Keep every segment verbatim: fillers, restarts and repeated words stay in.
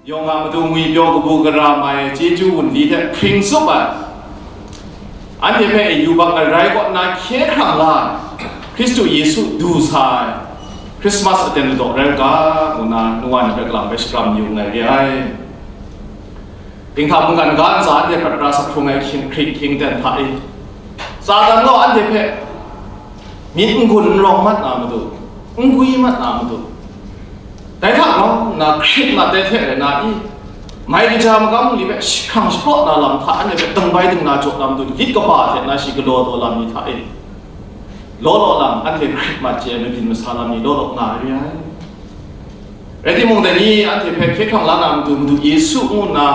Yawng a matu ngwipyaw kabu gara mai chyeju wunli hte hpring tsup ai, anhte hpe yubak arai kaw nna hkye hkrang la ai, Hkristu Yesu du sa ai Christmas aten ladaw rai u ga, ngu nna nu wa ni hpe kalang bai shakram yu nngai re ai. Dinghta mungkan ga ntsa anhte prat pra sak hkrung ai hkying hkrit hkying ten hta e, Satan gaw anhte hpe myit n-gun n rawng mat na matu, n gwi mat na matu, dai hta grau nna hkrit mat ai hte rai na i, mai kaja magam li hpe jahprang japraw na lam hta anhte hpe dingbai dingna jaw na matu, lit kaba hte na shi galaw taw lam ni hta e, law law lang anhte hkrit mat chye ai mabyin masa lam ni law law nga ai re ai. Rai timung, dai ni anhte hpe hkye hkrang la na matu, Madu Yesu ngu nna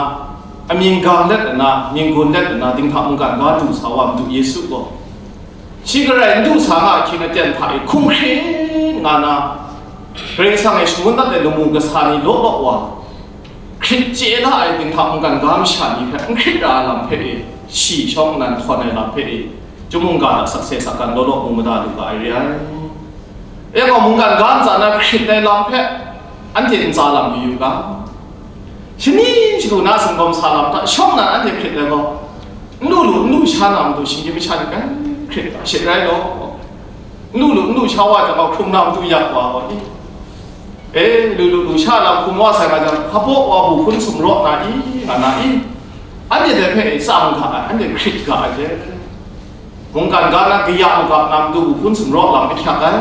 amying gang let nna, mying gun let nna, dinghta mungkan ga du sa wa Madu Yesu gaw, shi garai n du sa nga ahkying aten hta e hkum hkrit nga na, Karai Kasang e shangun dat ai lamu kasa ni law law wa, hkrit chye la ai dinghta mungkan ga masha ni hpe n hkrit ra ai lam hpe e, shi shawng nnan htawn ai lam hpe e, chyum mungga hta sakse sakgan law law mu mada lu ga ai re ai. E gaw, mungkan ga ntsa na hkrit ai lam hpe anhte ntsa lam yu yu ga, shani shagu na singkawm sa lam hta shawng nnan anhte hkrit ai gaw, n lu lu, n lu sha na matu shinggyim masha ni hkrit ga, shit rai law. N lu lu, n lu sha wa jang gaw, hkrum na matu yak wa gaw ni? E, lu lu, lu sha lam hkrum wa sai nga jang, hpabaw wa bu hpun sumraw na i, nga na i? Anhte dai hpe tsang ga ai, anhte hkrit ga ai hte. Mungkan ga na kaya magap na matu bu hpun sumraw lam ahkyak ai.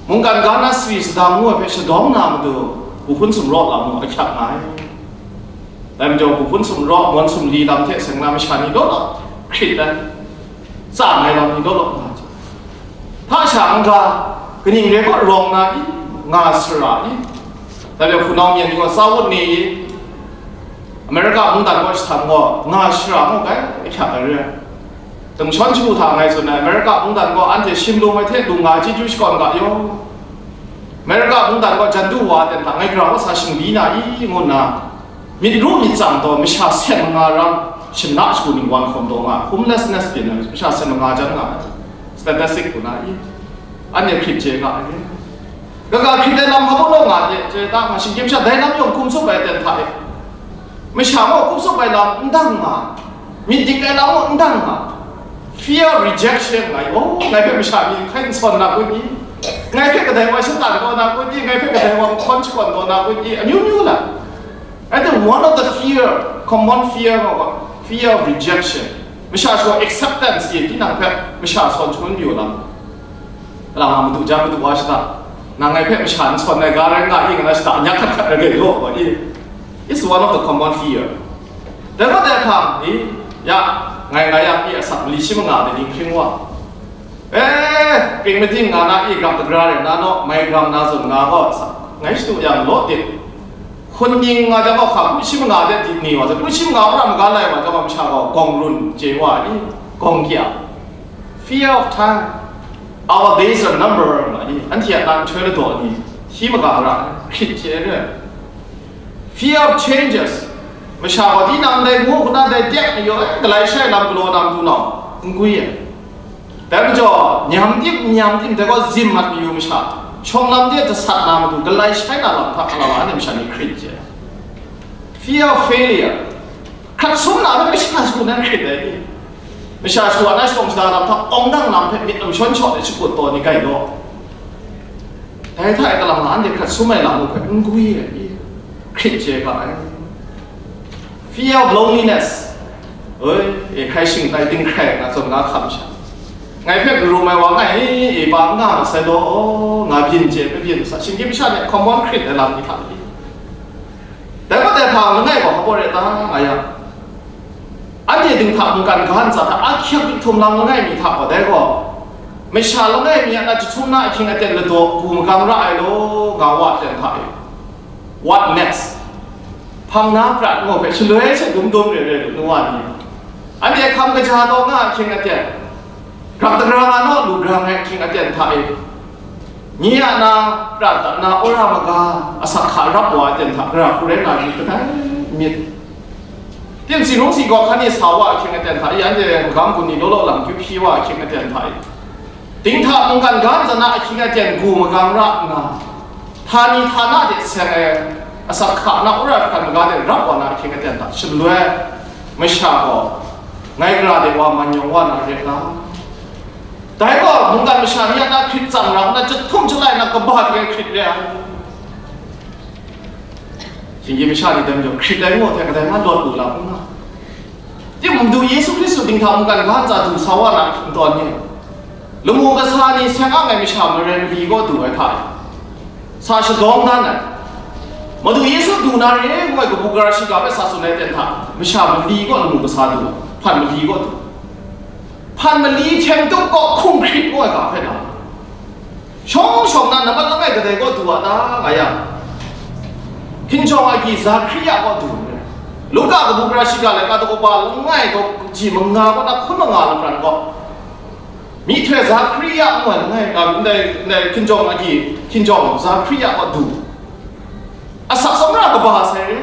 Mungkan ga na sari sadang ngu ai hpe shadawng na matu bu hpun sumraw lam mung ahkyak nga ai. Dai majaw, bu hpun sumraw, mawn sumli lam hte seng na masha ni law law hkrit ai. Tsang ai lam ni law law nga ai. Hta sha n-ga, kaning rai kaw rawng na i, nga sara i? Dai majaw, hpunau myen ni gaw sa wut ni i? Amerika mungdan kaw jahtam gaw, nga sara mu gai, ahkyak ai re ai. Dingshawng shagu hta ngai tsun ai, Amerika mungdan gaw anhte shim lung ai hte lung nga ai chyeju shakawn ga yaw. Amerika mungdan gaw jan du wa ten hta ngai grau kasa shingbi na i, ngu nna, myit ru myit tsang taw masha sen manga ram, shana shagu ning wan hkawm taw nga, homelessness byin ai masha sen manga jan nga ai, statistic hku na i? Anhte hkrit chye ga ai. Kaga hkrit ai lam hpa law nga de, chye ta nga, shinggyim sha dai lam yawng hkum tsup ai ten hta e, masha gaw hkum tsup ai lam n dang nga, myit dik ai lam gaw n dang nga, fear of rejection nga i, oh, ngai hpe masha ni hkai n sawn na kun i? Ngai hpe kadai wa shatan taw na kun i? Ngai hpe kadai wa n hkawn shakawn taw na kun i? Amyu myu la. And then one of the fear, common fear gaw, fear of rejection. Masha shawa acceptance e tinang hpe masha sawn shangun pyi u lam. Kalang a madu jan madu wa shada, nang ngai hpe masha n sawn ai ga rai nga i, nga na shada, anyak hkat hkat rai gai law, i? It's one of the common fear. Dai maw dai hpang, i, ya, ngai ngai yang i asak mali shi manga de dinghpring wa. E, pring mating nga na i, grap dagra rai na naw, mai grang na zawn nga gaw, sa, ngai shadu yang law dit. Hkun ning nga jang gaw hka, kru shi manga de dit ni wa, kru shi manga wora maga lai wa jang gaw, masha gaw gawng run chye wa i, gawng kya. Fear of time. Our days are numbered, nga i, anhte a nang nhtoi ladaw ni, hti magang ra, hkrit chye re. Fear of changes. Masha gaw tinang dai ngu hkuna dai tek mayu, eh, galai shai lam galaw na matu nau, n gwi ai. Dai majaw, nyam tim, n nyam tim, dai gaw zim mat mayu masha, shawng lam de jasat na matu, galai shai na lam hta, a lam anhte masha ni hkrit chye. Fear of failure. Hkrat sum na hpe masha shagu nan hkrit ai ni? Masha shagu a na shadawng shada lam hta, awng dang lam hpe myit lam shawn shaw ai shakut taw ni gai law. Dai hta e kalang na anhte hkrat sum ai lam hpe n gwi ai ni? Hkrit chye ga ai. Fear of loneliness. Oi, e hkrai shing tai, ting hkrai nga zawn nga hkam sha. Ngai hpe karum ai wa ngai e, e pa n nga masai law, nga byin chye, hpe byin sa, shinggyim masha ni hkawm wan hkrit ai lam ni hta pyi. Dai gaw dai hpang langai gaw hpa re ta nga yang, anhte dinghta mungkan ga ntsa hta ahkyak htum lang langai mi hta gaw, dai gaw masha langai mi a na jahtum na ahkying aten ladaw, gu magang ra ai law, nga wa ten hta e. What next? Hpang na prat ngu hpe shaloi she dum dum re re lu nu wa ni, anhte hkam kaja taw nga ahkying aten, grang dagra nga naw lu grang ai ahkying aten hta e, nye a na, prat a na, wora maga, asak hka rap wa aten hta, gara hku rai na yu kadai myit. Tim si rung si gaw hkan e sa wa ahkying aten hta e, anhte magam gun ni law law lam kyu hpyi wa ahkying aten hta e, dinghta mungkan ga ntsa na ahkying aten gu magang ra nna, htani htana de seng ai, Asak hka na wora hkran maga de rap wa na ahkying aten hta shaloi masha gaw, ngai gara de wa man yawng wa na re nga. Dai gaw mungkan masha ni a na hkrit tsang ra nna, jahtum jalai na kaba de hkrit re ai. Shinggyim masha ni dai majaw, hkrit ai ngu hte kadai nga lawt lu la hkrum nga. Timung, Madu Yesu Hkristu dinghta mungkan ga ntsa du sa wa na hkingtawn ni, lamu kasa ni seng ang ai masha marai mali kaw du ai hta e, sa shadawng dan ai. Madu Yesu du na re ngu ai kabu gara shiga hpe sa tsun ai ten hta, masha mali kaw lamu kasa du ai, hpan mali kaw du ai. Hpan mali hkyeng tup kaw hkum hkrit ngu ai ga hpe na, shawng shawng na nambat langai kadai kaw du wa ta nga yang, hkinjawng agyi Zahkria kaw du ai. Luka kabu gara shiga laika daw kaba langai kaw ji manga kaw na hkun manga lapran kaw, myihtoi Zahkria ngu ai langai, a, ndai, ndai hkinjawng agyi, hkinjawng Zahkria kaw du. Asak tsawra kaba sai re.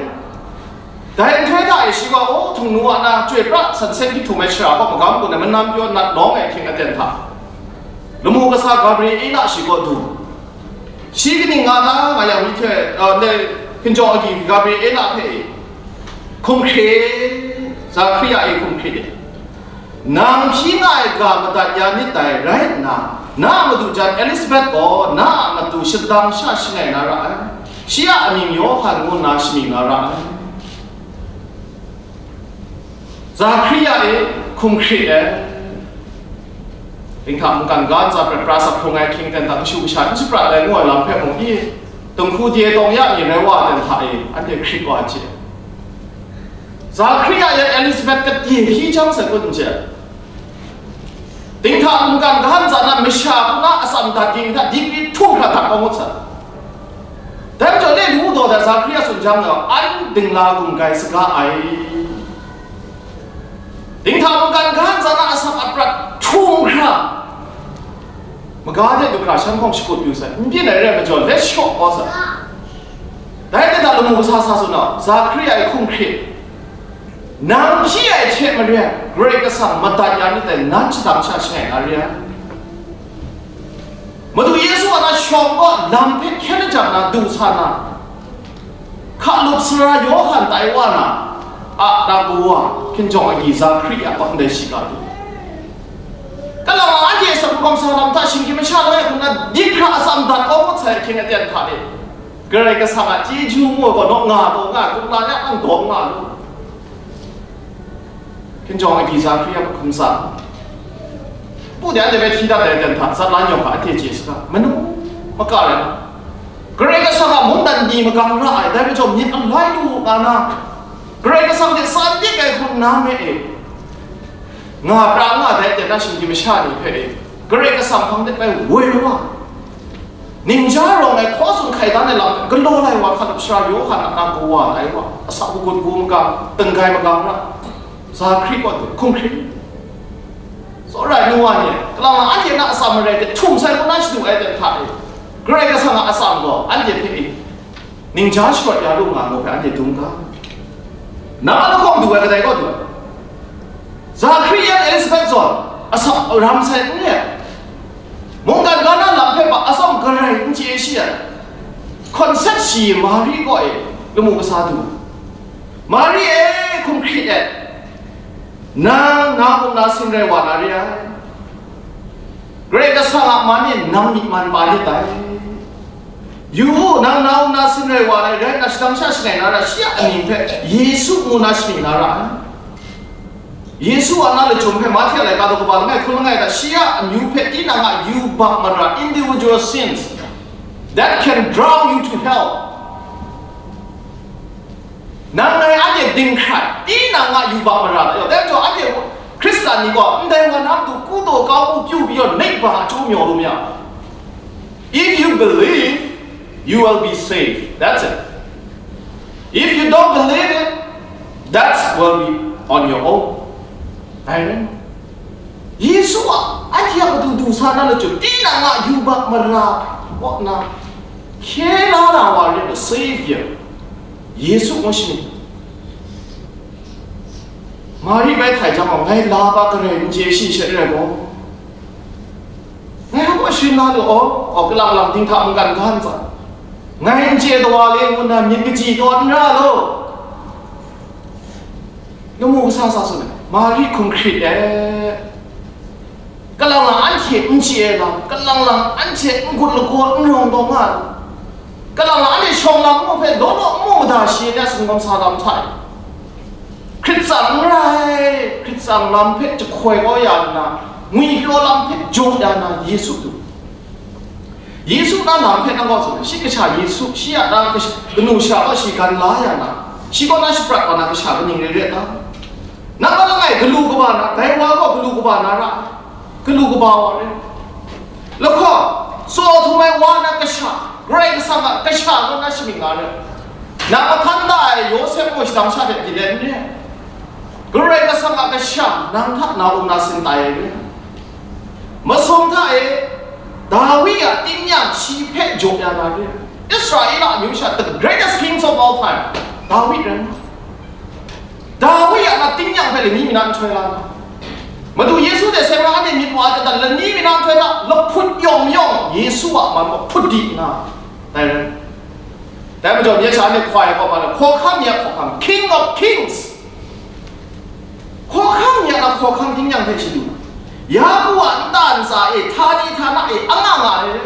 Dai nhtoi hta e shi gaw, o, htung nu a na chyoi pra san seng hpyi htum ai shara kaw magam gun ai manam pyaw nat lawng ai hkying aten hta, lamu kasa Gabriela shi kaw du. Shi kaning nga ta nga yang, myihtoi, a, ndai hkinjawng agyi Gabriela hpe e, hkum hkrit, Zahkria e, hkum hkrit e. Nang hpyi nga ai ga madat ya nit dai rai nna, na a madu jan Elisabet gaw na a matu shadang sha shangai na ra ai. Shi a amying Yawhan ngu nna shamying na ra ai. Zahkria e, hkum hkrit ai. Dinghta mungkan ga ntsa prat pra sa hkrung ai hkying ten hta kashu kasha n shaprat ai ngu ai lam hpe mung, i, dinghku de tawng ya mi rai wa ai ten hta e, anhte hkrit wa ai hte, Zahkria yan Elisabet kadye hpyi jang sai kun n chye. Dinghta mungkan ga ntsa na masha hku na atsam dat ging hta digri htum hkra dat kau ngut sai. Dai majaw, le lu daw dat Zahkria tsun jang gaw, an dingla gunggai saga ai. Dinghta mungkan ga ntsa na asak aprat htum hkra, maga de du hkra shan hkawng shakut yu sai, n byin ai rai majaw, let shaw kau sai. Dai de hta lamu kasa sa tsun nau, Zahkria e hkum hkrit, nang hpyi ai hte maren Karai Kasang madat ya nit dai, nan shadang sha shangai na re ai. Madu Yesu a na shawng kaw lam hpe hkyen lajang na du sa na, hkalup sara Yawhan tai wa na, a na kawa, hkinjawng agyi Zahkria kaw ndai shiga du. Kalang anhte asak hkawm sa lam hta shinggyim masha langai hku na dik hkra atsam dat kau ngut sai hkying aten hta e, Karai Kasang a chyeju ngu ai gaw naw nga taw nga, tung na ya nang dawng nga lu. Hkinjawng agyi Zahkria hpe hkum sa. Pu de anhte hpe hti dat ai ten hta, zatlan yawng hpa anhte chye saga, manu maka rai na, Karai Kasang a mungdan ni magang ra ai, dai majaw myit alai lu nga na, Karai Kasang hte san dik ai hku nna me e, nga pra nga dai ten na shinggyim masha ni hpe e, Karai Kasang hpang de bai woi wa, ningja rawng ai hkaw tsun hkai dan ai lam galaw lai wa, hkalup sara Yawhan a na kawa ai wa, asak magut gu magang, tenggai magang ra, Zahkri kaw du hkum hkrit. Tsawra ai nu wa ni, kalang lang anhte na atsam marai hte htum sai kaw na shadu ai ten hta e, Karai Kasang a atsam gaw anhte hpe e, ningja sharawt ya lu nga ngu hpe anhte dum ga. Nang a lahkawng du ai kadai kaw du ai? Zahkri yan Elisabet zawn asak ram sai n re ai. Mungkan ga na lam hpe pa atsawm garai n chye shi ai. Hkawn set shi Mari kaw e lamu kasa du. Mari e, hkum hkrit et. Nang na um na sin rai wa na re ai. Karai Kasang a man e nang myi man pa lit dai. Yu u, nang na um na sin rai wa ai rai nna, shadang sha shangai na ra, shi a amying hpe Yesu ngu na shamying na ra ai. Yesu a na lachyum hpe Mahte a laika daw kaba langai hkun langai hta, shi a amyu hpe tinang a yubak mara, individual sins that can draw you to hell. Nang ngai anhte dinghkrat, tinang a yubak mara hta yaw, dai majaw anhte Hkristan ni gaw, ndai wa na matu kutaw kau mu pyu pyi yaw, nek ba a chyu mayaw lu myit. If you believe, you will be saved. That's it. If you don't believe it, that's will be on your own. Amen. Yesu a, anhte a matu du sa na lachyum, tinang a yubak mara kaw na hkye la na wa rin, the Savior, Yesu ngu shi. Mari bai htai jang gaw, ngai la ba garai n chye shi she rai gaw, ngai hpa sharin la lu, aw, aw, kalang lang dinghta mungkan ga ntsa. Ngai n chye ai dawa le ngu nna myit kaji taw n ra law. Lamu kasa sa tsun ai, Mari hkum hkrit ai. Kalang lang anhte n chye ai lam, kalang lang anhte n-gun lagaw n rawng taw nga ai. Kalang lang anhte shawng lam ngu hpe law law ngu mada shi ai singwam sa lam hta e. Hkrit tsang n rai, hkrit tsang lam hpe jahkoi kau ya nna, ngwi pyaw lam hpe jaw ya na Yesu du. Yesu na lam hpe nang kaw tsun, shi kasha Yesu, shi a na kasha, kanu sha kaw shi gan la ya na, shi kaw na shaprat wa na kasha kaning rai rai ta? Nang a langai galu kaba na, dai wa gaw galu kaba na ra, galu kaba wa rai. Lahkawng, tsaw htum ai wa na kasha, Karai Kasang a kasha kaw na shamying nga rai. Nang a htan da ai Yawsep gaw shadang sha hte di let n rai. Karai Kasang a kasha nang hta na um na sin tai ai rai. Masum hta e, Dawi a tingnyang shi hpe jaw ya na re. Israela amyu sha, the greatest kings of all time, Dawi rai nna, Dawi a na tingnyang hpe lani mi na nhtoi la na, Madu Yesu hte seng na anhte myit wa ai dan lani mi na nhtoi la, lahput yawng yawng Yesu a man gaw hput di nna, dai rai. Dai majaw, nye sha anhte hkawai ai kaw ma na, hkawhkam mi a hkawhkam, King of Kings. Hkawhkam mi a hkawhkam tingnyang hpe shi du. Yaku a nta ntsa e, htani htana e, anga nga ai.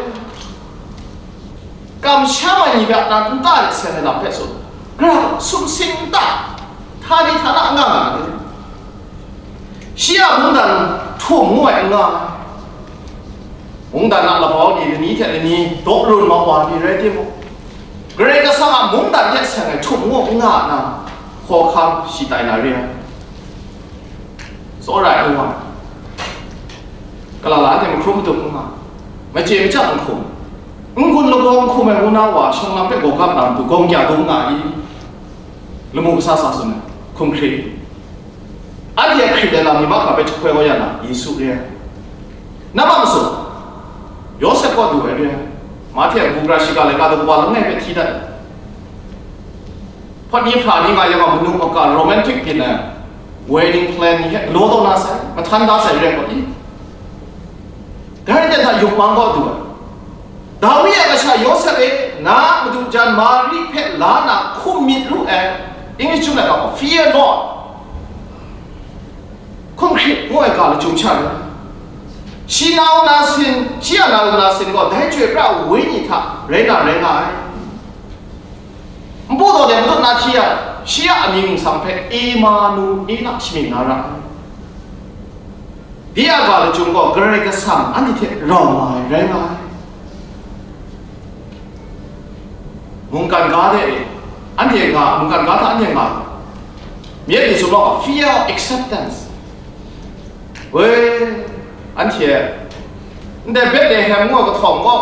Kamsham ai ni hpe a nta e seng ai lam hpe tsun. Gara sumsing nta, htani htana anga nga ai. Shi a mungdan htum ngu ai n nga ai. Mungdan a labau ni lani hte lani daw run mau wa mi rai timung, Karai Kasang a mungdan hte seng ai htum ngu n nga na hkawhkam shi tai na re ai. Tsawra ai nu wa, kalala anhte mahkrum madup n nga, mace machyang n hkum, n-gun lagaw n hkum ai wunau wa shawng lam hpe gaw gap na matu gawng kya dung nga i? Lamu kasa sa tsun ai, hkum hkrit. Anhte a hkrit ai lam ni mahkra hpe jahkoi kau ya na, Yesu re ai. Nambat masum, Yawsep kaw du ai re ai. Mahte a bugra shiga laika daw kaba langai hpe hti dat ai. Hpawt ni hpra ni nga yang a manu maka romantic byin ai wedding plan ni hte galaw taw na sai, mahtan da sai re ai kaw i? Dai rai ten hta yupmang kaw du ai. Dawi a kasha Yawsep e, na a madu jan Mari hpe la na hkum myit ru ai. English chyum laika gaw, "Fear not." Hkum hkrit ngu ai ga lachyum sha rai. Shi nau na sin, shi a nau na sin gaw dai Chyoi Pra ai Wenyi hta rai na rai nga ai. Npu taw de matut na hti ai, shi a amying nsang hpe Emanuela shamying na ra ai. Dai a ga lachyum gaw Karai Kasang anhte hte rau nga ai rai nga ai. Mungkan ga de e, anhte nga, mungkan ga hta anhte nga, myit ni sumlawk a, fear of acceptance. Woi, anhte, ndai Betlehem ngu ai kahtawng gaw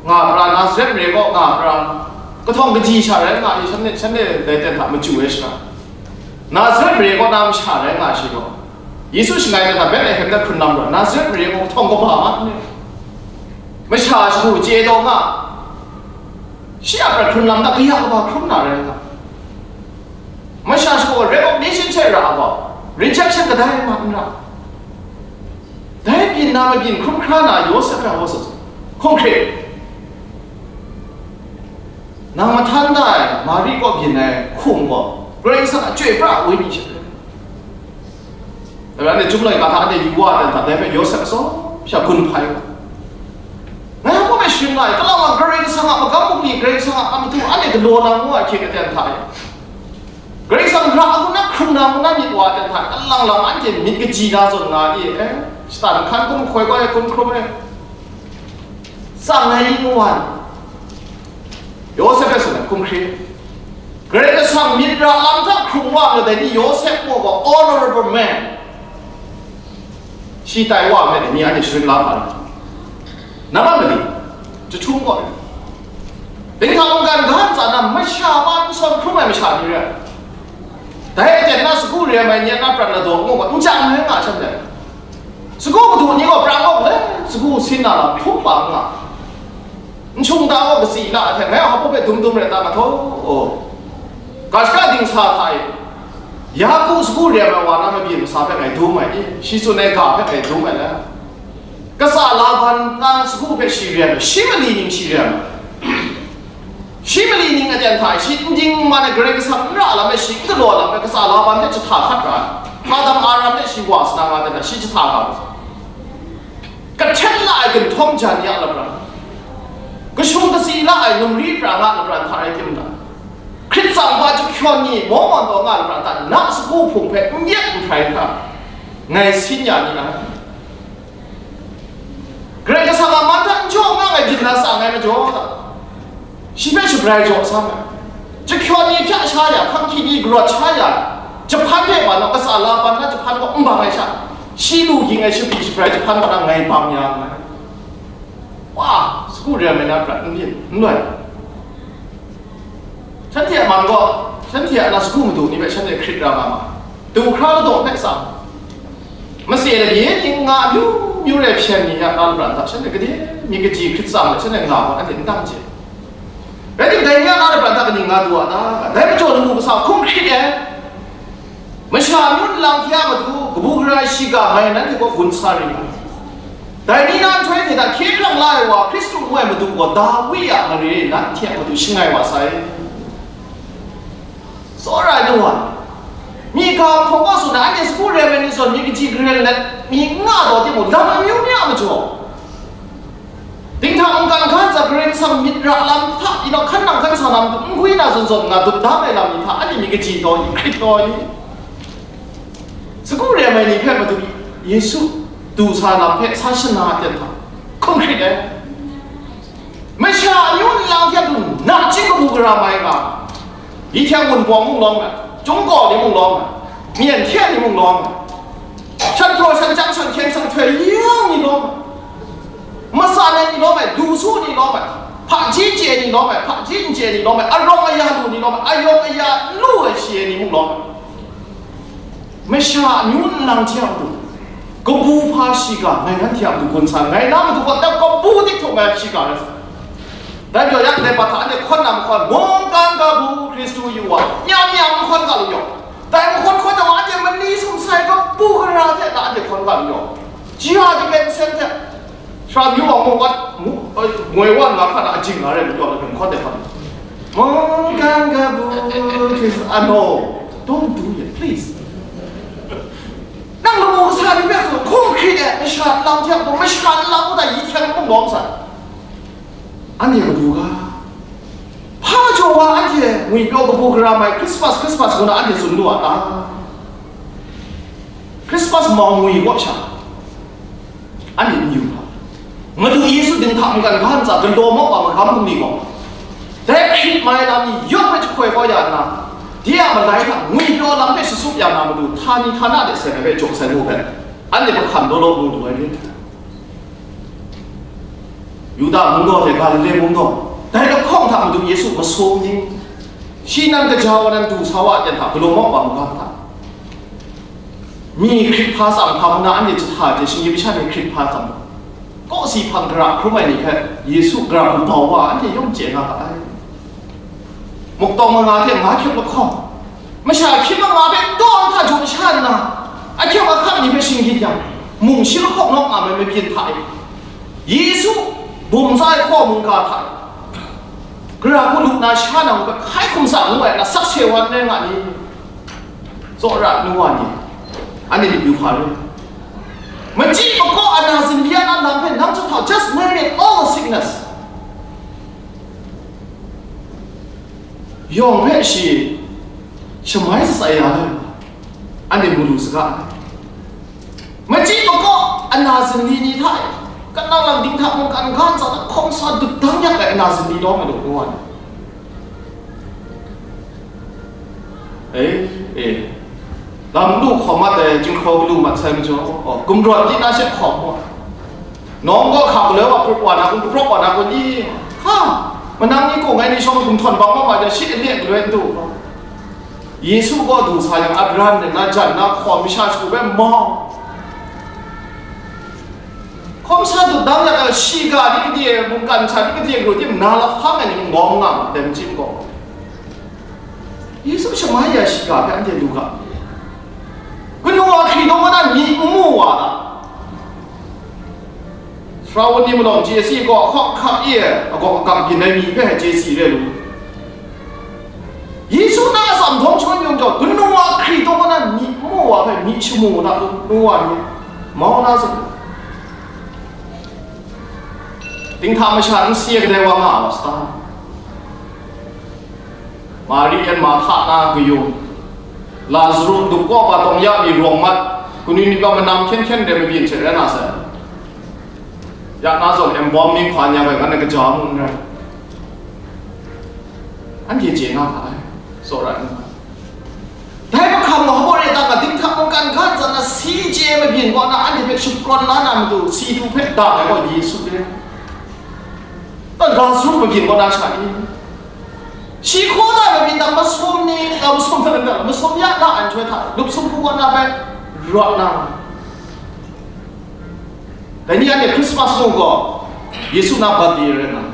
nga pra, Nazaret mare gaw nga pra, kahtawng kaji sha rai nga i, shanhte, shanhte dai ten hta machyu ai sha, Nazaret mare kaw na masha rai nga shi gaw, Yesu shangai na hta Betlehem na hkrun lam gaw, Nazaret mare gaw kahtawng kaba ma n ni? Masha shagu chye taw nga, shi a prat hkrun lam hta kaya kaba hkrum na rai nga. Masha shagu recognition hte ra gaw, rejection kadai ma n ra. Dai byin na mabyin hkrum hkra na Yawsep hpe hkawt sa, hkawng hkrit. Nang mahtan da ai Mari kaw byin ai hkum gaw, Karai Kasang a Chyoi Pra ai Wenyi sha. Dai rai, anhte Chyum laika hta anhte yu wa ai hta, dai hpe Yawsep atsawm sha gun hpai wa. Ngai hpa hpe sharin la ai, kalang lang Karai Kasang a magam bungli, Karai Kasang a matu anhte galaw na ngu ai hkying aten hta e, Karai Kasang ra ngu na hkrung na ngu na myit wa ai hta, kalang lang anhte myit kaji na zawn nga di, eh, Satan hkan hkum hkoi kau ai, hkum hkrum ai, tsang ai ngu wa ai. Yawsep hpe tsun ai, hkum hkrit. Karai Kasang myit ra lam hta hkrung wa ai dai ni Yawsep mung gaw honourable man. Shi tai wa ai hpe dai ni anhte sharin la hpa rai. Nambat mali, jahtum gaw rai. Dinghta mungkan ga ntsa na masha pa n sawn hkrum ai masha ni rai. Dai aten na sagu re ai mai ni a na prat ladaw ngu gaw, n chyang ai nga shanhte. Sagu madu ni gaw prang awk le, sagu sin na lam hpung pa nga. N shung ta gaw kasi na hte, ngai a hpa hpe dum dum rai ta nga htaw, ga shaka dingsa hta e, Yaku sagu re ai wa na mabyin masa hpe ngai dum ai i? Shi tsun ai ga hpe ngai dum ai le. Katsa Laban na sagu hpe shi re ai, shi mali ning shi re ai. Shi mali ning aten hta e, shi n ding n man ai, Karai Kasang n ra lam e, shi n galaw lam e, katsa laban hte jahta hkat ra ai. Adam Aram hte shi wa sa na nga ten hta, shi jahta hkat ra ai. Kahten la ai ginhtawng jan ya lapran, kashung kasi la ai numri pra nga lapran hta rai tim ta, Hkrit tsang hpa jahkyawn ni mawng mawn taw nga lapran hta, na sagu hpung hpe n yet n hprai hkra, ngai sin ya ni ai. Karai Kasang a man hta n jaw nga ai byin na sa ngai majaw, shi hpe shabrai jaw sa ai. Jahkyawn ni hpya sha ya, hkanghki ni garawt sha ya, jahpan hpe ma naw, kasa la ban na jahpan gaw n bang ai sha, shi lu ging ai shabi shabrai jahpan ma na ngai bang ya nngai. Wa, sagu re ai na prat n byin, n loi. Shanhte a man gaw, shanhte a na sagu madu ni hpe shanhte hkrit ra nga ma. Du hkra ladaw hpe tsang, mase labye ni nga myu myu re hpyen ni a na labran hta shanhte gade mi kaji hkrit tsang let shanhte nga gaw, anhte n dang chye. Rai tim, dai ni a na labran hta kaning nga du a ta? Dai majaw lamu kasa hkum hkrit e. Masha amyu nlang hte a matu kabu gara ai shiga mai nanhte gaw gun sa ring ai. Dai ni na nhtoi hte hta hkye hkrang la ai wa, Hkristu ngu ai Madu gaw, Dawi a mare nanhte a matu shangai wa sai. Tsawra ai nu wa, myi ga hpawk wa tsun ai, anhte sagu re ai ni zawn, myi kaji garen let, myi n nga taw timung, lam amyu ni a majaw, dinghta mungkan ga ntsa Karai Kasang myit ra lam hta inawk hkan nang hkan sa na matu n gwi na zawn zawn nga dut da ai lam ni hta, anhte myi kaji taw i, hkrit taw i, sagu re ai ni hpe Madu Yesu du sa lam hpe sa shana ai ten hta, hkum hkrit ai. Masha amyu nlang hte du nachying kabu gara mai nga, Yi hte Wunpawng mung lawm ai, Chyum Kaw ni mung lawm ai, Myen hte ni mung lawm ai, shan hpraw shan chyang shan hkyeng shan htoi yawng ni lawm ai, matsan ai ni lawm ai, lu su ni lawm ai, hpaji chye ni lawm ai, hpaji n chye ni lawm ai, arawng aya lu ni lawm ai, ayawng aya lu ai shi ai ni mung lawm ai. Masha amyu nlang hte a matu, kabu hpa shiga ngai nanhte a matu gun sa, ngai na matu gaw dai kabu dik htung ngai shiga rai sa. Dai pyaw yang dai pa hta anhte hkawn na mahkawn, mungkan kabu Hkristu yu wa, nyam nyam mahkawn ga lu yaw. Dai mahkawn hkawn na wa, anhte mani sumsai kabu gara hte na anhte hkawn ga lu yaw. Ji a di pen sen hte, Sara myu wa mung wat, mu-, ai, ngoi wan nga hkan a ajing nga rai lu yaw na hkawt ai hkan. Mungkan kabu Hkristu, ah, no. Don't do it, please. Nang lamu kasa ni hpe hkum hkrit ai, masha nlang hte a matu, masha nlang mung dai yi hkyang mung lawm sai. Anhte madu ga, hpa jaw wa anhte ngwipyaw kabu gara mai, Christmas, Christmas ngu na anhte tsun lu a ta? Christmas mau ngwi kaw sha, anhte n yu hpa. Madu Yesu dinghta mungkan ga ntsa galaw mawk wa magam hpung ni gaw, dai hkrit mai lam ni yawng hpe jahkoi kau ya nna, de a malai hta ngwipyaw lam hpe shasup ya na matu, htani htana de seng ai hpe jaw sai mu hpe, anhte mahkam law law mu lu ai ni? Yuda mung gaw hte Galile mung gaw, dai lahkawng hta Madu Yesu masum ni, shi nan kaja wa nan du sa wa a ten hta galaw mawk wa magam hta, mi hkrit hpa tsang hpa mu na anhte jahta hte shinggyim masha ni hkrit hpa tsang, kawsi hpang gara hkrum ai ni hpe Yesu gara hku bau wa anhte yawng chye nga ga ai. Muktawng manga hte nga hkyep lahkawng, masha hkying manga hpe daw hta jaw sha nna, ahkyep ahkap ni hpe shinggyit yang, mung shi lahkawng nawk nga ai mabyin hta e, Yesu bum tsa ai hkaw mungga hta e, gara hku lu na sha na mung hpe hkai hkum sa ngu ai na sakse wan rai nga ni? Tsawra ai nu wa ni, anhte myit yu hpa rai. Machyi makaw ana zinli a na lam hpe nang jahta, just name it, all the sickness. Yawng hpe shi shamai shatsai ya ai, anhte mu lu saga ai. Machyi makaw ana zinli ni hta e, kanang lang dinghta mungkan ga ntsa hta hkawm sa dut dang yak ai ana zinli lawm ai law, ngu ai. E, e, lam lu hkawm mat ai, jinghkraw galu mat sai majaw, oh, gumrawt di na she hkawm gaw, nawng gaw hka galoi wa prup wa na kun, kaprawk wa na kun i? Ha! Manang ni gaw ngai ni shawng gumhtawn bang wa ma jang, shi ale galoi n du hkawm. Yesu gaw du sa yang, Abraham ning na jan na hkawm, masha shagu hpe mau. Hkawm sa dut dang ya, shiga ni gade, mungkan hta ni gade, ru tim na lahkang ai ni mung lawm nga ma, dem chyim gaw. Yesu shamai ya shiga hpe anhte lu ga. Kanu a hkri daw na ni n mu wa ta? Sara wun ni malawng chye si gaw, hkawk hkak e, agawk agap byin ai mi hpe chye si re lu. Yesu na a tsam dawng shangun yung jaw, kanu wa hkri taw na myi mu wa hpe myi shamu na nu wa ni mau na zawn, dinghta masha n si ai kadai wa nga ai wa sata? Mari yan Marhta na kayung, Lazaru dum kaw pa tawng ya mi rawng mat, kanu ni pa manam hkyen hkyen de mabyin hte rai na sai. Ya na zawn embalming hpa ni a bai, ngan na kaja mu n rai. Anhte chye nga ga ai, tsawra ai nu. Dai mahkang gaw, hpaw re ta ga, dinghta mungkan ga nhtsa na si chye mabyin kaw na anhte hpe shaprawn la na matu, si du hpe da ai gaw Yesu re. Tawn ga suru mabyin kaw na sha i? Shi hkaw na mabyin dang masum ni, a, masum na, masum ya na ai nhtoi hta, lup sumhpu kaw na bai rawt na. Dai ni anhte Christmas mung gaw Yesu na birthday rai nga.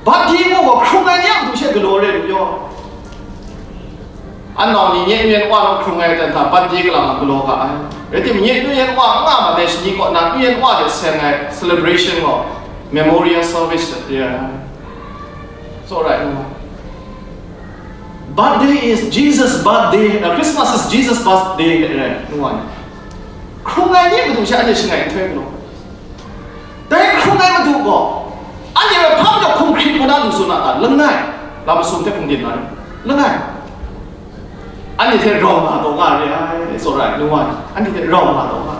Birthday mung gaw hkrung ai ni a matu she galaw re lu yaw. Anau ni nye nu yan wa rawng hkrung ai ten hta birthday kalang a galaw ga ai. Rai timung, nye nu yan wa n nga ma dai shani kaw na nu yan wa de seng ai celebration gaw memorial service re ai. It's alright, nu wa. Birthday is Jesus' birthday, uh, Christmas is Jesus' birthday, eh, nu wa ni. Hkrung ai ni matu she anhte shangai nhtoi galaw. Dai hkrung ai matu gaw, anhte hpe hpa majaw hkum hkrit mu na lu tsun a ta? Langai, lam masum hte hkum din na re. Langai. Anhte hte rau nga taw nga re ai, tsawra ai, nu wa ni. Anhte hte rau nga taw nga.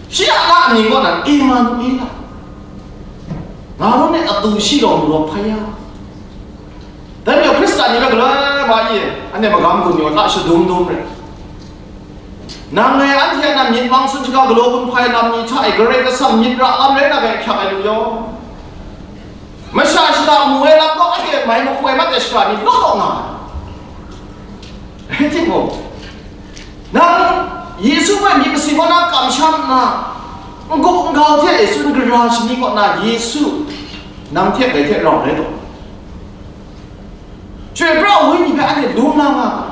Shi a na amying kaw nan, Emanuela. Nga rawng e atu shi lawng lu rawt hpai ya. Dai majaw Hkristan ni hpe galoi ma i, anhte magam gun yaw ta shadum dum re. Nang e anhte a nan myit mang sun shaga galaw gun hpai lam ni hta e Karai Kasang myit ra lam rai na hpe hkyak ai lu yaw. Masha shada mu ai lam gaw anhte mai mahku ai mat ai shara ni law law nga ai. Rai timung, nang Yesu hpe myit masin kaw na kamsham nna, n-gup n-gau hte tsun gara shani kaw na Yesu nang hte ngai hte rau rai taw. Chyoi pra ai wenyi hpe anhte lung la nga ga.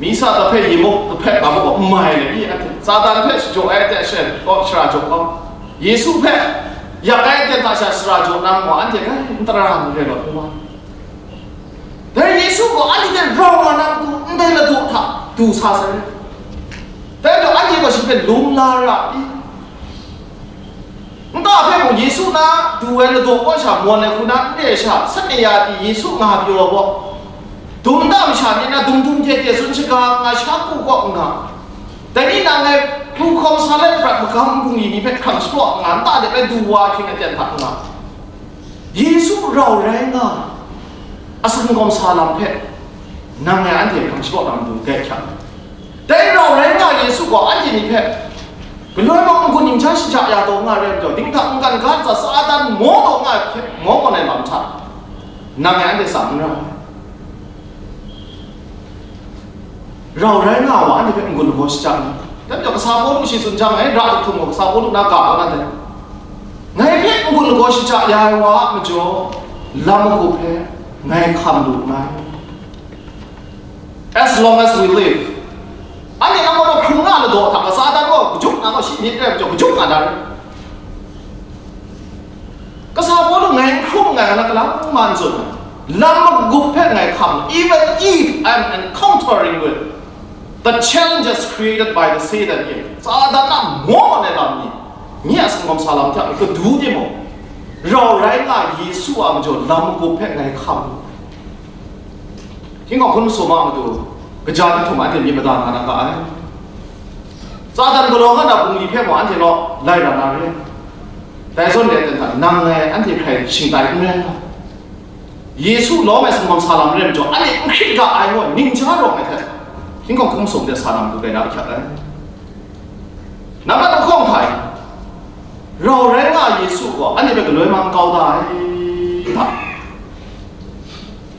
Mi sa hta hpe yi muk, hpe ga muk n mai le, i anhte Satan hpe shajaw ai hte she, kaw shara jaw kau, Yesu hpe yak ai aten hta sha shara jaw na gaw, anhte kai n tara n re law, n wa. Dai Yesu gaw anhte hte rau nga na matu, ndai ladaw hta du sa sai. Dai gaw anhte gaw shi hpe lung la ra i? Nta hpe mung Yesu na du ai ladaw kaw sha mawn ai hku na n re sha, sat ya pyi Yesu nga pyaw ai gaw, dum nta masha ni na dum dum hte hte tsun shaga nga, sha ku kaw n nga, dai ni na ngai hpu hkawm sa let prat magam bungli ni hpe hkrang shapraw nga, nta de bai du wa ahkying aten hta n nga, Yesu rau rai nga, asan gawm sa lam hpe nang ngai anhte hkrang shapraw na matu gai hkyak. Dai rau rai nga Yesu gaw anhte ni hpe galoi mung n-gun n-ja shaja ya taw nga re ai majaw, dinghta mungkan ga ntsa Satan maw taw nga ai hpe maw gawn ai lam hta, nang ngai anhte tsang n ra ai. Rau rai nga wa anhte hpe n-gun lagaw shaja ai. Dai majaw kasa Pawlu shi tsun jang, ngai ra htum gaw kasa Pawlu na ga kau na dai. Ngai hpe n-gun lagaw shaja ya ai wa a majaw, lam magup hpe ngai hkam lu nngai. As long as we live. Anhte nang gaw hkrung nga ladaw hta, Satan gaw kajum na gaw shi myit rai majaw, kajum nga na rai. Kasa Pawlu ngai n hkrum nngai, nang galang man tsun ai. Lam magup hpe ngai hkam, even if I'm encountering with the challenges created by the Satan here. Satan a maw ai lam ni, nye a sanggawm sa lam hta kadu timung, rau rai nga Yesu a majaw lam magup hpe ngai hkam. Hkying hkawng hkun masum a matu, kaja jahtum anhte myit mada nga na ga ai. Satan galaw nga na bungli hpe mung anhte naw lai ra na re. Dai zawn de aten hta, nang ngai anhte hkrai shingtai n rai nga. Yesu lawm ai sanggawm sa lam rai majaw, anhte n hkrit ga ai ngu ai, ning ja rawng ai hte, hkying hkawng hkun masum de sa na matu rai na ahkyak ai. Nambat lahkawng hta e, rau rai nga ai Yesu gaw anhte hpe galoi mang kau da ai, da.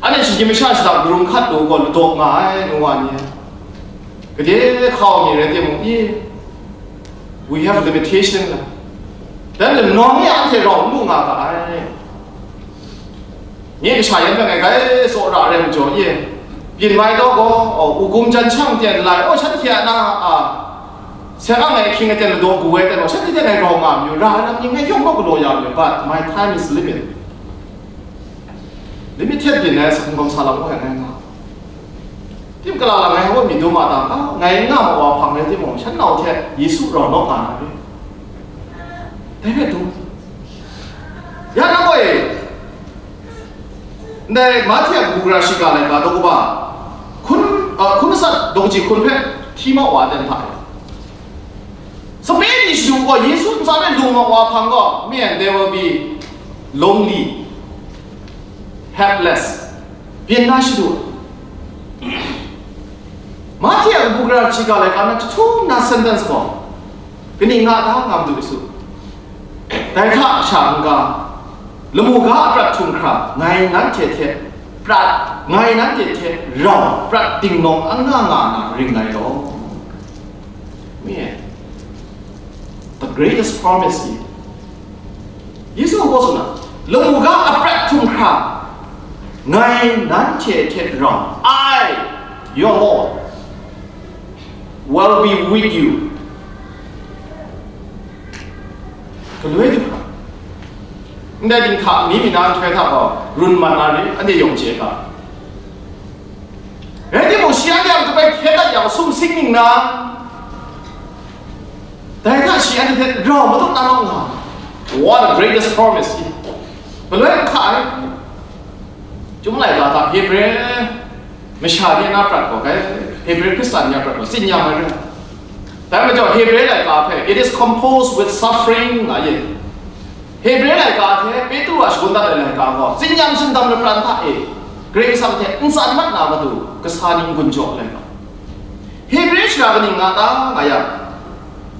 Anhte shinggyim masha shada karum hkat lu gaw ladaw nga ai, nu wa ni. Gade hkau mi rai timung, i, we have limitation la. Dan le nawng e anhte rau n lu nga ga ai. Nye kasha yan hpe ngai grai tsaw ra ai majaw, ye, byin mai taw gaw, o, u gum jan shang ten lai, o, shanhte a na, a, Seng ang ngai hkying aten ladaw gu ai ten gaw, shanhte hte ngai grau nga mayu, ra ai lam ni ngai yawng naw galaw ya mayu, but my time is limit. Limited byin ai, sa hkungkam sa lam gaw ngai nga. Tim kala lam ngai hawt mi dum a ta, ah, ngai nga ma wa hpang rai timung, shan nau hte Yesu rau naw nga na ri. Dai hpe dum. Ya nang gaw e, ndai Mahte a kabu gara shiga laika daw kaba hkun, ah, hkun matsat daw kaji hkun hpe hti mau wa ai ten hta e. Sape ni shadu gaw Yesu ntsa hpe lung mat wa hpang gaw, men they will be lonely, helpless, byin na shadu. Mahte a kabu gara shiga laika na jahtum na sentence gaw, kaning nga ta nga madu su. Dai hta sha n-ga, lamu ga a prat htum hkra, ngai nanhte hte prat, ngai nanhte hte rau prat dingnawng anga nga na ring ngai law. Me, the greatest promise is, Yesu a gaw tsun na, lamu ga a prat htum hkra, ngai nanhte hte rau, I, your Lord, will be with you. Galoi du hkra. Ndai dinghta mi mi na nhtoi hta gaw run mat na ri, anhte yawng chye ga. Rai timung, shi anhte a matu bai hkye dat yang sumsing ning na, dai hta shi anhte hte rau madat na nga. What a greatest promise! Galoi hkra ai. Chyum laika hta Hebre masha ni na prat gaw, kai, Hebre Hkristan ni a prat gaw, tsin yam ai rai. Dai majaw Hebre laika hpe, it is composed with suffering, nga ye. Hebre laika hte Petru a shagun dat ai laika gaw, tsin yam sindam lapran hta e, Karai Kasang hte ntsan mat na matu, kasa ni n-gun jaw ai laika. Hebre shara kaning nga ta nga yang,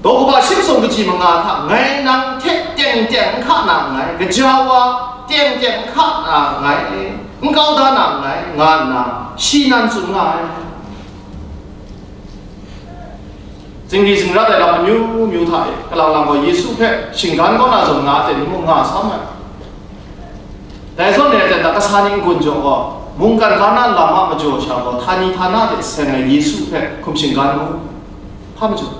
daw kaba shi masum kaji manga hta, ngai nang hte teng teng n hka na nngai, gaja wa teng teng n hka na nngai, n kau da na nngai, nga nna shi nan tsun nga ai. Zingri zingrat ai lam amyu myu hta e, kalang lang gaw Yesu hpe shinggan kau na zawn nga ai hte ni mung nga sam ai. Dai zawn e, dai hta kasa ni n-gun jaw gaw, mungkan ga na lam a majaw sha gaw, htani htana hte seng ai Yesu hpe hkum shinggan mu. Hpa majaw?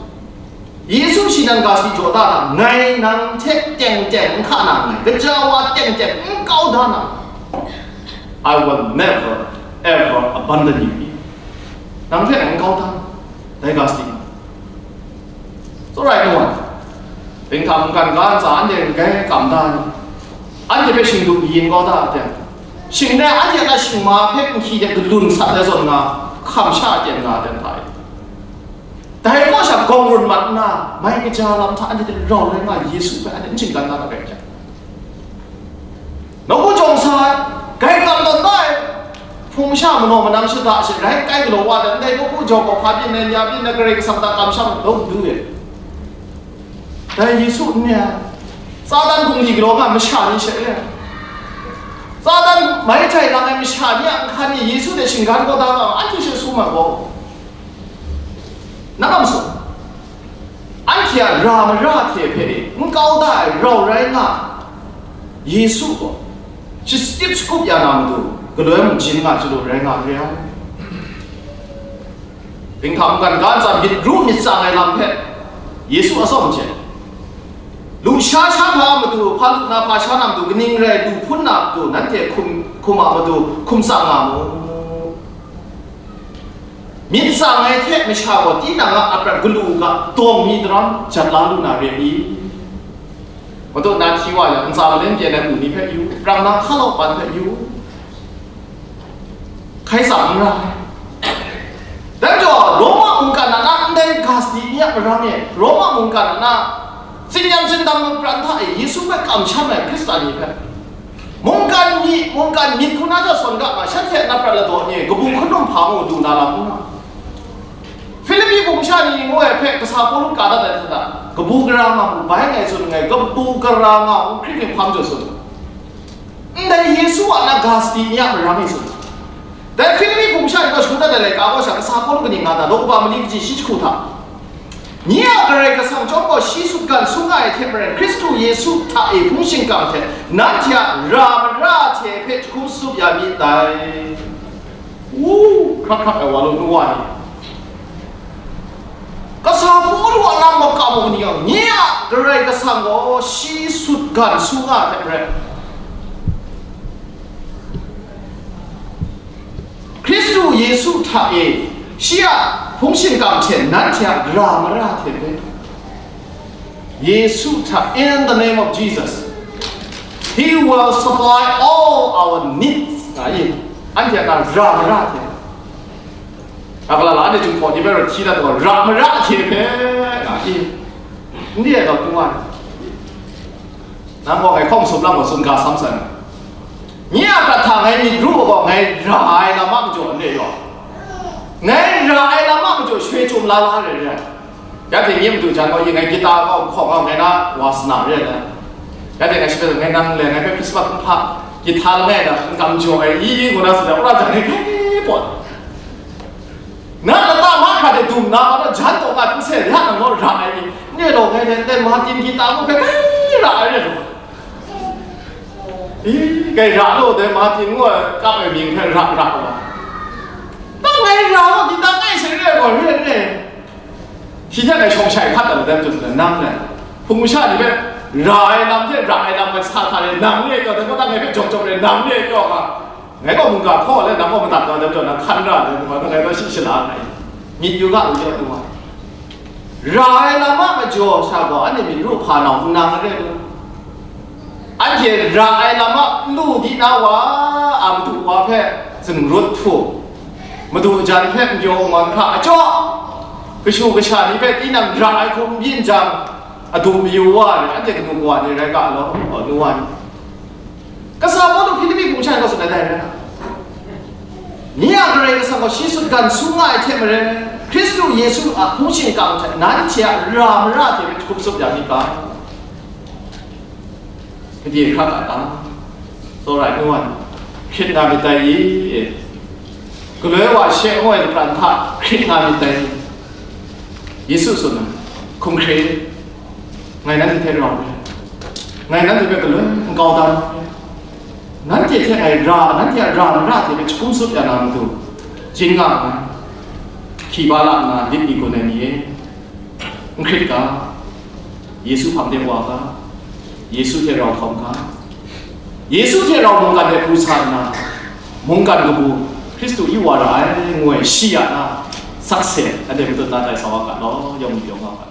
Yesu shi nan ga si jaw da na, ngai nang hte teng teng n hka na nngai, gaja wa teng teng n kau da na, I will never ever abandon you. Nang hpe ngai n kau da, dai ga si. It's alright, no one. Dinghta mungkan ga ntsa anhte grai kam da ni? Anhte hpe shingdup yin kau da aten? Shing rai anhte a shingma hpe nhki de galun sat ai zawn nga, hkam sha aten nga aten hta e? Dai kaw sha gawng run mat nna, mai kaja lam hta anhte hte rau rai nga Yesu hpe anhte n shinggan na rai hkya? Nawku jawng sa ai, grai kam tawn da ai, hpung masha manaw manang shada she rai kai galaw wa dan, ndai nawku jawng gaw hpa byin ai, nya byin ai, Karai Kasang hta kamsham law du e. Dai Yesu n-, Satan bungli galaw nga masha ni she le, Satan mai jai lang ai masha ni a nhkan e Yesu hte shinggan kau da nga, anhte she su ma gaw, na kam su. Anhte a ra mara hte hpe n kau da ai rau rai nga, Yesu gaw shachyip shakup ya na matu, galoi mung jin nga chyalu rai nga re ai. Dinghta mungkan ga ntsa myit ru myit tsang ai lam hpe Yesu a tsawm hte, lusha sha hpa a matu, hpa lu na hpa sha na matu, kaning rai lu hpun na matu, nanhte hkum, hkum a matu hkum tsang nga mu. Myit tsang ai hte masha gaw tinang a aprat galu u ga, dawng mi daram jat la lu na re i? Madu na hti wa yang, ntsa malen pyen ai u ni hpe yu, prang na hkalawpan hpe yu, hkai tsang n ra ai. Dan jaw, Roma mungkan a na ndai ga sadi ni a marang e, Roma mungkan a na tsin yam tsindam ai pran hta e Yesu hpe kamsham ai Hkristan ni hpe, mungkan mi, mungkan myit hku na jaw sawn ga ma, shanhte a na prat ladaw ni e kabu hkrum hpa mu du na lam n nga. Hpilipi hpung sha ni ngu ai hpe kasa Pawlu ka dat ai hta, kabu gara nga mu bai ngai tsun nngai, kabu gara nga mu hkrit hpang jaw tsun. Ndai Yesu a na ga sadi ni a marang e tsun. Dai Hpilipi hpung sha ni gaw shagun dat ai laika gaw sha, kasa Pawlu kaning nga ta, daw kaba mali kaji shi jahku hta, nye a Karai Kasang chyawm gaw shi sutgan sung nga ai hte maren, Hkristu Yesu hta e hpung shingkang hte nanhte a ra mara hte hpe jahkum tsup ya myit dai. U, hkrak hkrak ai wa law, nu wa ni. K Kasa Pawlu a lam gaw kam u ni yang, nye a Karai Kasang gaw shi sut gan su nga ai hte maren, Hkristu Yesu hta e shi a hpung shingkang hte nanhte a ra mara hte hpe, Yesu hta, in the name of Jesus, He will supply all our needs, nga i, anhte a ra mara hte. Nga gala la, anhte Jinghpaw ni hpe rau hti dat gaw, ra mara hte hpe, nga i, n re ai gaw, tu wa. Nang gaw ngai hkawm sum lam gaw, tsun ga sam sai. Nye a prat hta ngai myit ru ai gaw, ngai ra ai lam a majaw n re yaw. Ngai ra ai lam a majaw shoi chyum la la re re. Ya ting nye madu jan gaw, ngai gita gaw hkawng gaw, ngai na wa sana re ai. Ya ting ngai shi hpe, ngai nang le, ngai hpe Christmas nhpa gita langai na n kam jaw ai, i, i, ngu na tsun ai, wora jan e hkai pawt. Na lata mahkra de dum na, ma na jan taw nga, n se ya nang naw ra ai ni, nye law ngai nen nen Martin gita ngu hpe kai ra ai re law. I, kai ra law de Martin ngu ai kap ai mying hpe ra ra wa. Nang ngai ra law, gita kai se re gaw re re. Shi hte ngai shawng shai hkat ai madan tu nang ngai hpung masha ni hpe ra ai lam hte ra ai lam hpe sa hta re, nang re kyau, dai gaw nang ngai hpe jawm jawm re, nang re kyau ga. Ngai gaw mungga hkaw le, nang gaw madat na dai majaw, nang hkan ra ai, ngai gaw shi shala ai. Myit yu ga, u jau ai wa. Ra ai lam a majaw sha gaw, anhte myit ru hpa nau n nang re lu. Anhte ra ai lam a n lu di na wa, a madu wa hpe zungrut htu, madu jan hpe n pyaw n ngawn hkra a jaw, kashu kasha ni hpe tinang ra ai hkum n byin jang, adu mayu wa ai, anhte kanu kawa ni rai ga law, nu wa ni. Kasa Pawlu Hpilipi hpung sha ni gaw tsun ai dai rai na, nye a Karai Kasang gaw shi sut gan su nga ai hte maren, Hkristu Yesu a hpung shingkang hte nanhte a ra mara hte hkrum tsup ya mi ga? Gade hkra ga ta? Tsawra ai nu wan, hkrit nga myit dai i? Galoi wa she ngu ai lapran hta hkrit nga myit dai i? Yesu tsun ai, hkum hkrit, ngai nanhte hte rau re, ngai nanhte hpe galoi n kau dan re, nanhte hte ngai ra, nanhte a ra mara hte hpe jahkum tsup ya na matu, jin nga nngai, hkyi ba la nna lit mi gun ai ni e, n hkrit ga, Yesu hpang de wa ga, Yesu hte rau hkawm ga, Yesu hte rau mungkan de pru sa nna, mungkan kabu Hkristu yu wa ra ai, ngu ai shi ya na, sakse, anhte matut na tai sa wa ga law, yawng yu yawng nga ga.